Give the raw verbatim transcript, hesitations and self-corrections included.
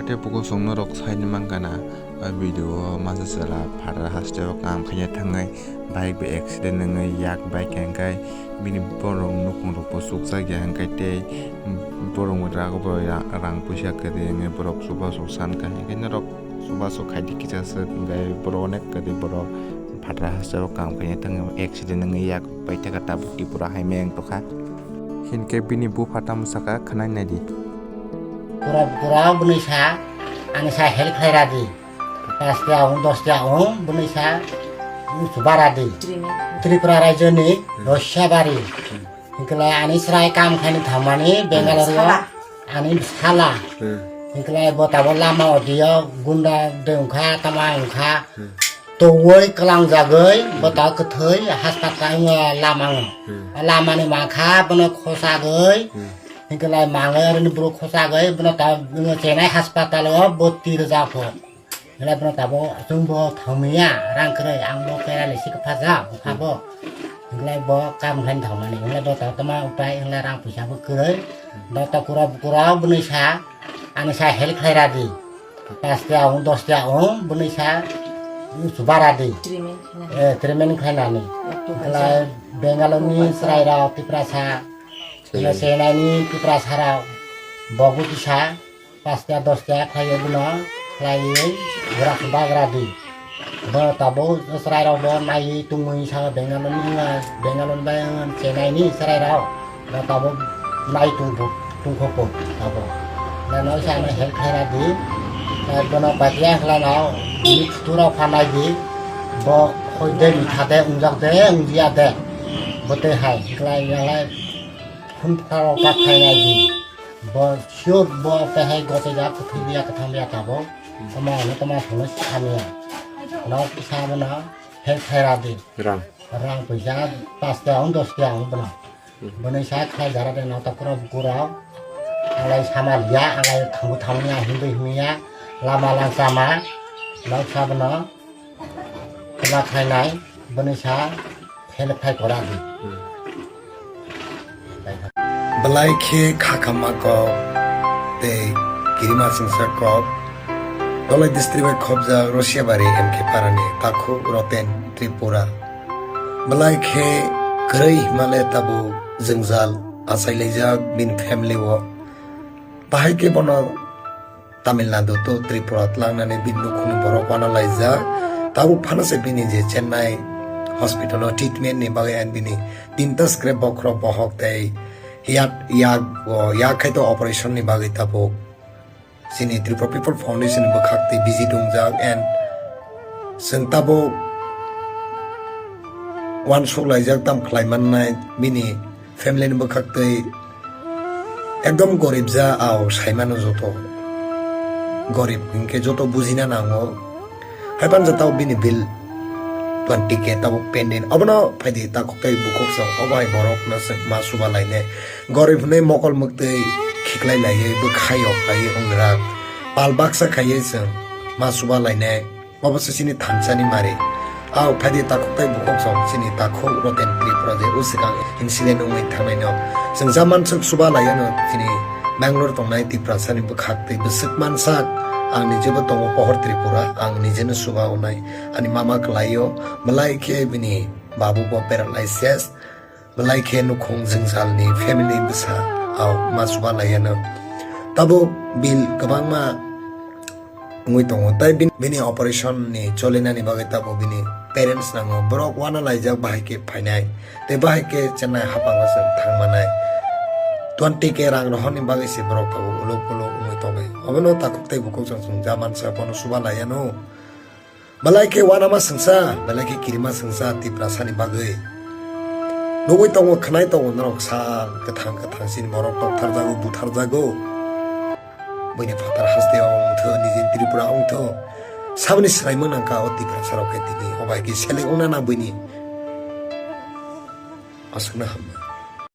Tei bukuchwng norok saini mankha na, a video o masa chwla phataro hasteo kam khaina thangwi bike bai accident wngwi yak bike hwnkhe bini borok nukhung rokbo chukjak ya hwnkhe tei borok rago bo ra-, rang puisa kwrwi wngwi borok chubachu sankha hwnkhe norok chubachu khaidi kisa swk hwnkhe borok onek kwrwi borok phataro hasteo kam khaina thangwi accident wngwi yak paithakha tabuk Tripura hai meng tokha. Hinkhe bini bupha tamo sakha khwnai naidi. Pura pura bwnwi sa, ani sa help khlai radi. Paste aung, doste aung, bwnwi sa, bwswk bara di. Tripura rajyoni Roshabari. Hwnkhe ani chwrai kam khaini thangmani Bangalore o. Ani sala. Hwnkhe bo tabuk lama audio gunda de wngkha, tama wngkha. Towoi kwlangjagwi bo ta kwthwi haspatal o lama o. Lamani mankha bono khosagwi. Hwnkhe mangwi aroni borok khosagwi bono ta chenai haspatal o bwtwi rwjak pho. Hwnkhe bono tabuk chwngbo thangmaya rang kwrwi ang bo pera lisi kwphaja bwkha bo. Hwnkhe bo kam khlaini thangmani hwnkhe bo ta tama upai hwnkhe rang puisa bo kwrwi. Bo ta kura kura bwnwi sa ani sa help khlai radi. Paste aung, doste aung, bwnwi sa, bwswk bara di. Treatment khlainani. Eh, treatment khlainani. Doctor khlai Bangalore ni chwrai rok, Tiprasa, Chennai ni Tiprasa rok, bo bo kisa, paste doste khlaiwi bono, khlaiwi, bwrak bagra di. Bo tabuk chwrai rok bo naiwi tongmani sa Bengaluru ni, Bengaluru bai Chennai ni chwrai rok. Bo tabuk nai tongkho, tongkho po tabuk. Na no sa na help khaira di. Na bono patia khla na ni photo rok pha nai di. Bo khoi de, mitha de, ungjak de, ungjia de. Bo te hai khlai ya lai phun pha rok ta khai nai di. Bo sure bo te hai gote ja kuthwi ya katham ya tabuk. Tama no tama solo samiya. No sa bono help khaira di. Rang. Rang puisa pas ta ang dos ta ang bono. Bwnwi sa khlai jara de nota kura bukura. Anglai sama liya, anglai thangu thangu ya, hindu hindu ya, lama lang sama. Noksa bono khlai khlai nai, bwnwi sa phel phai kora di. Belai khe khakama kok tei kirima singsa kok. Dholai district bai khobjak Rosiabari M K Parani takhuk Roten Tripura. Belai khe kwrwi himale tabuk jwngjal achailaijak bini family o. Bahai khe bono Tamil Nadu to Tripura tlangnani bini nukhungni borok wana laijak. Tabuk phano se bini je Chennai hospital o treatment ni bagwi and bini tinta script bokhorok bohok tei yak, yak, o yak khai to operation ni bagwi tabuk. Chini Tripura People Foundation ni bwkhak twi visit wngjak and chwng tabuk uansuk laijak tam khlai mannai bini family ni bwkhak twi ekdom gorib ja ao sai mano joto gorib hinkhe joto bujina nango. Haiphano jatao bini bill twenty K tabuk pending. Obono phaidi takhuk tei bukhuk song obo hai borokno se ma suba lainai. Gorib hwnwi mokol mwktwi khiklai laiwi bwkha yok laiwi wngra. Pal baksa khaiwi chwng ma suba lainai. Obo se chini thansani mari. Ao phaidi takhuk tei bukhuk song chini takhuk Roten Tripura je uswkang incident wngwi thangnaino. Chwng jamanswk suba laiano chini Bangalore tongnai Tiprasani bwkhak tei bwswk mansak. Ang nijebo tongo pohor Tripura, ang nijeno suba wnai. Ani mama kwlaio, belai khe bini babu bo paralysis, belai khe nukhung jwngjalni family bwsa ao ma chuba laiano. Tabuk bill kwbangma wngwi tongo, tei bini, bini operation ni cholinani bagwi tabuk bini parents nango, borok wana laijak bahai khe phainai, tei bahai khe Chennai hapango chwng thangmanai. Twenty K rang rohorni bagwi se borok tabuk uluk puluk wngwi tongwi. Obono takhuk tei bukhuk chwng chwng jamansa bono chuba laiano. Belai khe uanama sengsa, belai khe kirima sengsa Tiprasani bagwi. Nugwi tongo, khwnai tongo norok sal kwthang kwthang chini borok toktharjago, butharjago. Buini phatar hasteo wngtho, niji Tripura wngtho. Saboni swraimung nangkha o Tiprasarok khe tini, obai khe seleng wngna nang buini. Aswkno hamya.